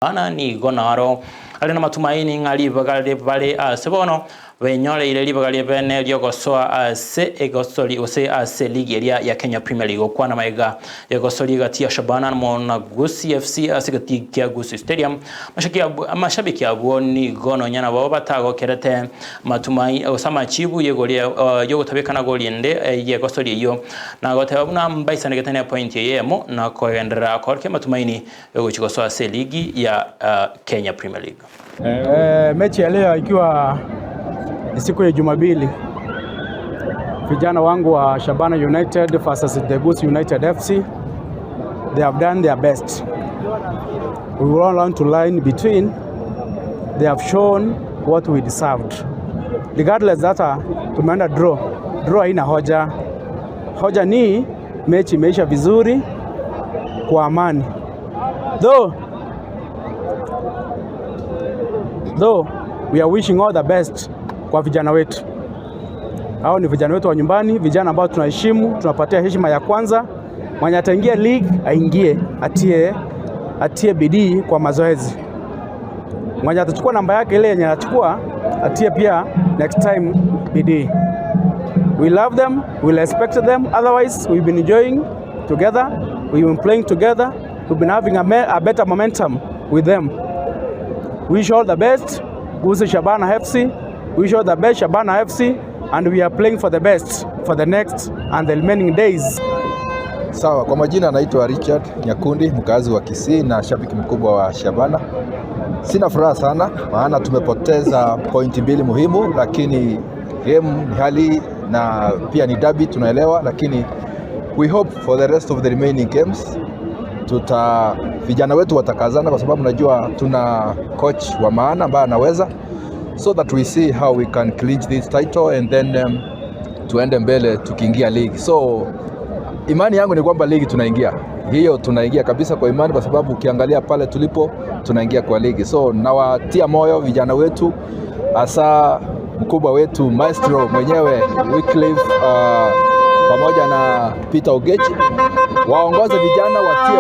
Ana nigo naro ali na matumaini ng'a ribaga bare ase bono benyoreire ribaga riabene riogosoa ase egosori gose ase ligi eria ya Kenya Premier League. Okwana maega egosori egati ya Shabana na Gusii FC ase egati kia Gusii Stadium, amashabiki abwo nigo nonya nabo batagokerete matumaini gose amachibu yegori yogotabekana gori ende yegosori eyio nagoteba buna mbaisanegete na point eyemo na kogenderera koorokia matumaini yogochi gosoa ase ligi ya Kenya Premier League. Mechi ya leo ikiwa ni siku ya Jumapili, vijana wangu wa Shabana United versus the Gusii United FC, they have done their best. We will all want to line between. They have shown what we deserved. Regardless that tumeenda draw. Draw haina hoja. Hoja ni mechi imeisha vizuri kwa amani. Though we are wishing all the best kwa vijana wetu. Hao ni vijana wetu wa nyumbani, vijana ambao tunaheshimu, tunapatia heshima ya kwanza. Mwenye ataingia league aingie, atie bidii kwa mazoezi. Mwenye atachukua namba yake ile yenye anachukua, atie pia next time bidii. We love them, we respect them. Otherwise, we've been enjoying together, we've been playing together, we've been having a better momentum with them. Wish all the best, Gusii Shabana FC. Wish all the best, Shabana FC, and we are playing for the best for the next and the remaining days. Sawa, kwa majina anaitwa Richard Nyakundi, mkazi wa Kisii na shabiki mkubwa wa Shabana. Sina furaha sana maana tumepoteza pointi mbili muhimu, lakini game ni hali na pia ni derby tunaelewa, lakini we hope for the rest of the remaining games vijana wetu watakazana, kwa sababu najua tuna coach wa maana ambaye anaweza, so that we see how we can clinch this title and then tuende mbele tukiingia league. So imani yangu ni kwamba ligi tunaingia hiyo, tunaingia kabisa kwa imani, kwa sababu ukiangalia pale tulipo tunaingia kwa ligi. So nawatia moyo vijana wetu, hasa mkubwa wetu maestro mwenyewe Wycliffe pamoja na Peter Ogechi waongoze vijana watie